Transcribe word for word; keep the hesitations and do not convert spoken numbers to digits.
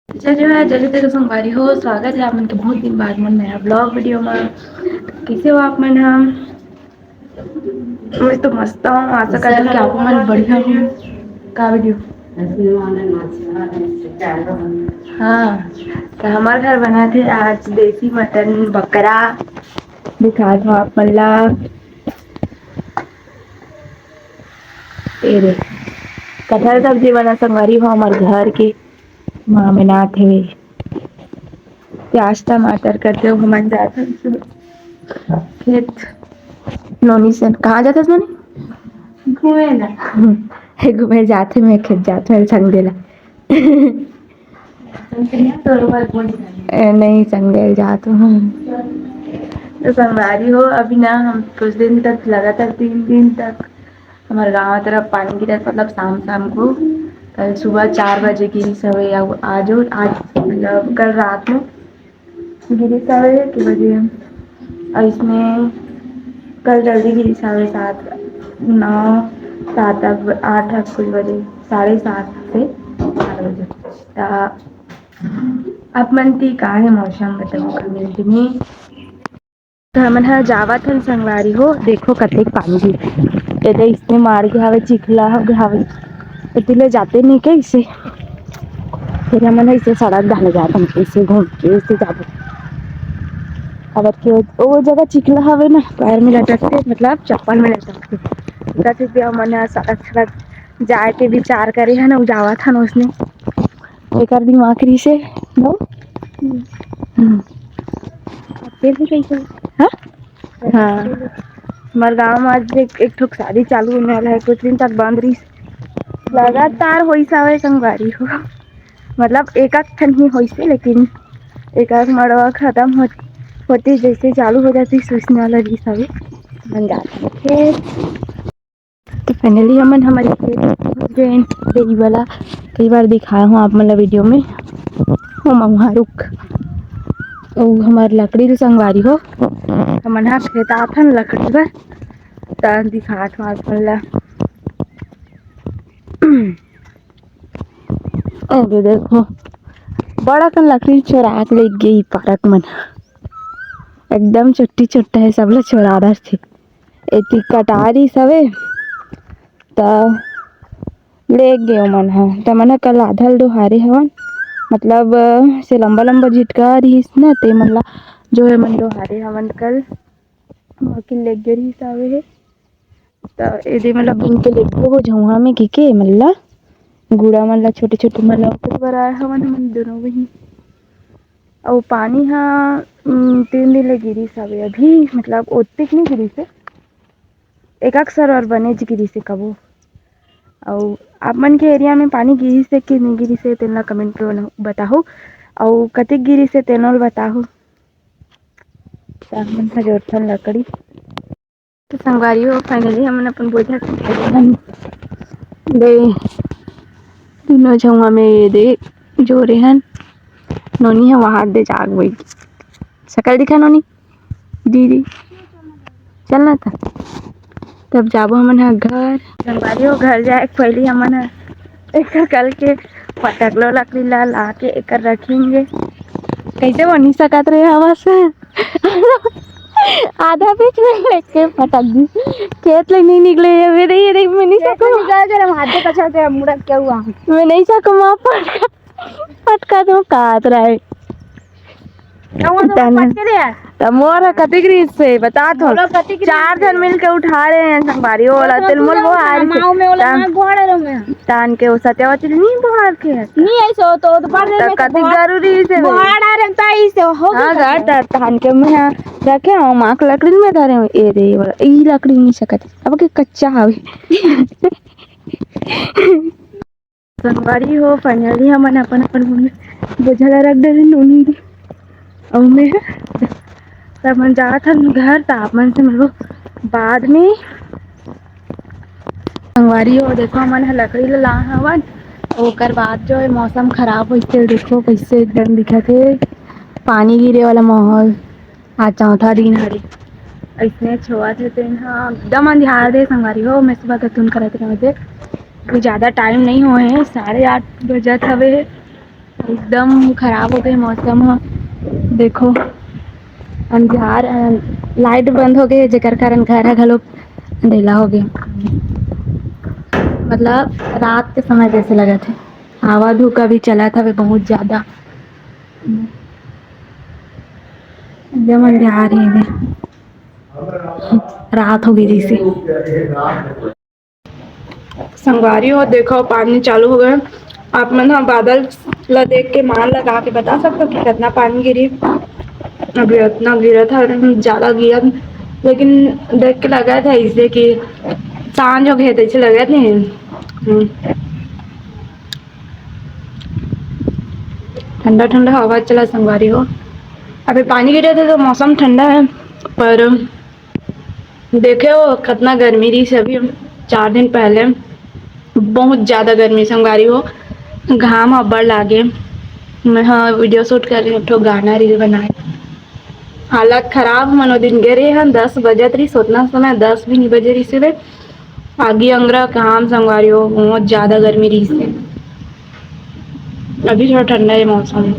जय जोहार, जय जोहार संगवारी हो, स्वागत है आप मन के बहुत दिन बाद मोर नया vlog video में। कैसे हो आप मन? हम मैं तो मस्त हूँ, आशा करता हूँ कि आप मन बढ़िया हो। का video? हाँ, तो हमारे घर बना थे आज देसी मटन बकरा, दिखा था आप मन ला। ए रे, कटहल सब्जी बना संगवारी हो, हमारे घर के माँ बनात हे। प्याज टमाटर करते हुए हमन जात हन खेत। नोनी से कहाँ जात हस नोनी? घूमे ला। हे घूमे जात हे, मैं खेत जात हूँ संग देला। ए, नहीं संग दे जात हूँ। तो संगवारी हो, अभी ना हम कुछ दिन तक लगातार तीन दिन तक हमारे गाँव तरफ पानी गिरत, मतलब शाम शाम को, कल सुबह चार बजे गिरिस हवे, अउ आज, आज मतलब कल रात में गिरिस हवे के बजे, अउ इसमें कल जल्दी गिरिस हवे, सात, नौ, सात, आठ, आठ कुछ बजे, साढ़े सात से आठ बजे। त आप मन ती का हे मौसम, बताओ comment में। तो हमन ह जावत हन संगवारी हो, देखो कतेक पानी हे। एदे इसने मार के हवे, चिखला हो गे हवे, एती ले जाते नहीं कइसे। फिर हमन ह इसे सड़क डाले जात हन, इसे घूम के इसे जाबो। अब के वो, वो जगह चिखला हवे ना, पैर में लटकते, मतलब चप्पल में लटकते। कथे कि हमन ह सड़क, सड़क जाए के विचार करे हन, अउ जावत हन उसने। एकर दिमाग रहिसे, नो? हम्म। तेल भी कइसे? हाँ? हाँ। हमार गाँव में आज एक, एक ठोक शादी चालू होने वाला है, कुछ दिन तक बंद रहिस। लगातार होइस हवे संगवारी हो। मतलब एक आध ठन ही होइस हे, लेकिन एक आध मड़वा खत्म होत, होती जैसे चालू हो जाती, सूचना लगी सभी बन जाते। तो finally हमन हमारे खेत पहुंच गए हैं, देवी वाला। कई बार दिखाया हूँ आप मन ला video में। हो महुआ रुख, ओ हमार लकड़ी तो संगवारी हो, हमन हा खेत आथन लकड़ी बर, त दिखात हूँ आप मन ला। अरे देखो, बड़ा कन लकड़ी चोरा के ले गई पारक मन, एकदम छोटी छोटा है, सब ला चोरा डरथे। एती कटारी सवे, त ले गे ओमन ह। त मन ह कल आधा ल डोहारे हवन, मतलब, से लंबा लंबा झिटका रिहिस न, ते मन ला जो है मन डोहारे हवन कल, बाकी ले गे रिहिस आवे हे। त एदे मन ला बीन के ले गो हो झउहा में, के के मन ला, गुड़ा मन ला, छोटे छोटे मन ला ओकर बर आए हवन हमन दोनों बहिन। अउ पानी ह, उम, तीन दिन ले गिरिस हवे अभी, मतलब ओतिक नइ गिरिस हे, एक अक्सर और बने ज गिरिस हे कबो। अउ आप मन के area में पानी गिरिस हे कि नइ गिरिस हे, तेन ला comment में बताहू। अउ कतिक गिरिस हे, तेनो ल बताहू। त हमन ह जोरथन लकड़ी। तो संगवारी हो, finally हमन अपन बोझा के दे, तीनों झउहा में ये दे जोरे हन। नोनी ह वहां दे जाग गई। सकल दिखा नोनी, दीदी, चलना था। तब जाबो हमन ह घर। संगवारी हो, घर जाए के पहली हमन ह एकर कल के पटकलो लकड़ी ला, ला के एकर रखेंगे। कैसे बनी सकत रहे हवा से? आधा बीच में लेके पटक दी। खेत ले नहीं निकले, ये मेरे, ये देख, मैं नहीं सकूं। निकल जरा, हाथ से कचरा के मुड़ा क्या हुआ? मैं नहीं सकूं, मां पटका, पटका दो, कात रहे। त मोर ह कतिक रिहिस हे, बता तो। मोर ह कतिक रिहिस हे? चार झन मिल के उठा रहे हैं संगवारी, वो वाला तेल मोल बोहार के। तान के वो सत्यावती नहीं बोहार के है। नहीं, ऐसे हो तो, तो पढ़ लेने के कतिक जरूरी से बोहार आ रहे हैं, तो ऐसे हो गया। हाँ, घर तान के मैं रखे हूँ, माँ के लकड़ी में धरे हूँ। ए रे, ये वाला, ई लकड़ी नहीं सकत। अब के कच्चा हवे। संगवारी हो, finally हमन अपन, अपन बोझा ला रख डरे नोनी दे। अउ मैं ह, त हमन जात हन घर, त आप मन से मिलबो बाद में। संगवारी हो, देखो, हमन ह लकड़ी ला ला हवन, ओकर बाद जो है मौसम खराब होइस, देखो कैसे एकदम दिखत हे, पानी गिरे वाला माहौल। आज चौथा दिन हरे, अइसने छोवत हे, तेन ह एकदम अंधियार दे संगवारी हो। मैं सुबह के तुन करत रहे दे, कोई ज्यादा time नहीं होए हे, साढ़े आठ बजत हवे। एकदम खराब हो गए मौसम ह। देखो, अंधियार, अ, लाइट बंद हो गए, जेकर कारण घर ह घलो अंधेला हो गए। मतलब, रात के समय जैसे लगत हे। हवा धूका भी चलत हवे बहुत ज्यादा। एकदम अंधियार हे, रात हो गई जैसे। संगवारी हो, देखो, पानी चालू हो गए। आप मन ह बादल ला देख के मान लगा के बता सकते हो कि कितना पानी गिरी। अभी इतना गिरत है, ज्यादा गिरत, लेकिन देख के लगा था इसे कि सांझ हो गए, तैसे लगा थे। हम्म। ठंडा ठंडा हवा चला, संगवारी हो। अभी पानी गिरे थे तो मौसम ठंडा है, पर देखे हो कितना गर्मी रही से अभी चार दिन पहले। बहुत ज्यादा गर्मी, संगवारी हो। घाम अब्बड़ लागे। मैं, हाँ, वीडियो शूट कर रही हूँ, एक ठो गाना रील बनाए। हालत खराब, मनो दिन गे रहे हैं, दस बजत रही, सोतना समय दस भी नहीं बजे रही से। आगी अंगरा काम, संगवारी हो, बहुत ज्यादा गर्मी रही से। अभी थोड़ा ठंडा है मौसम।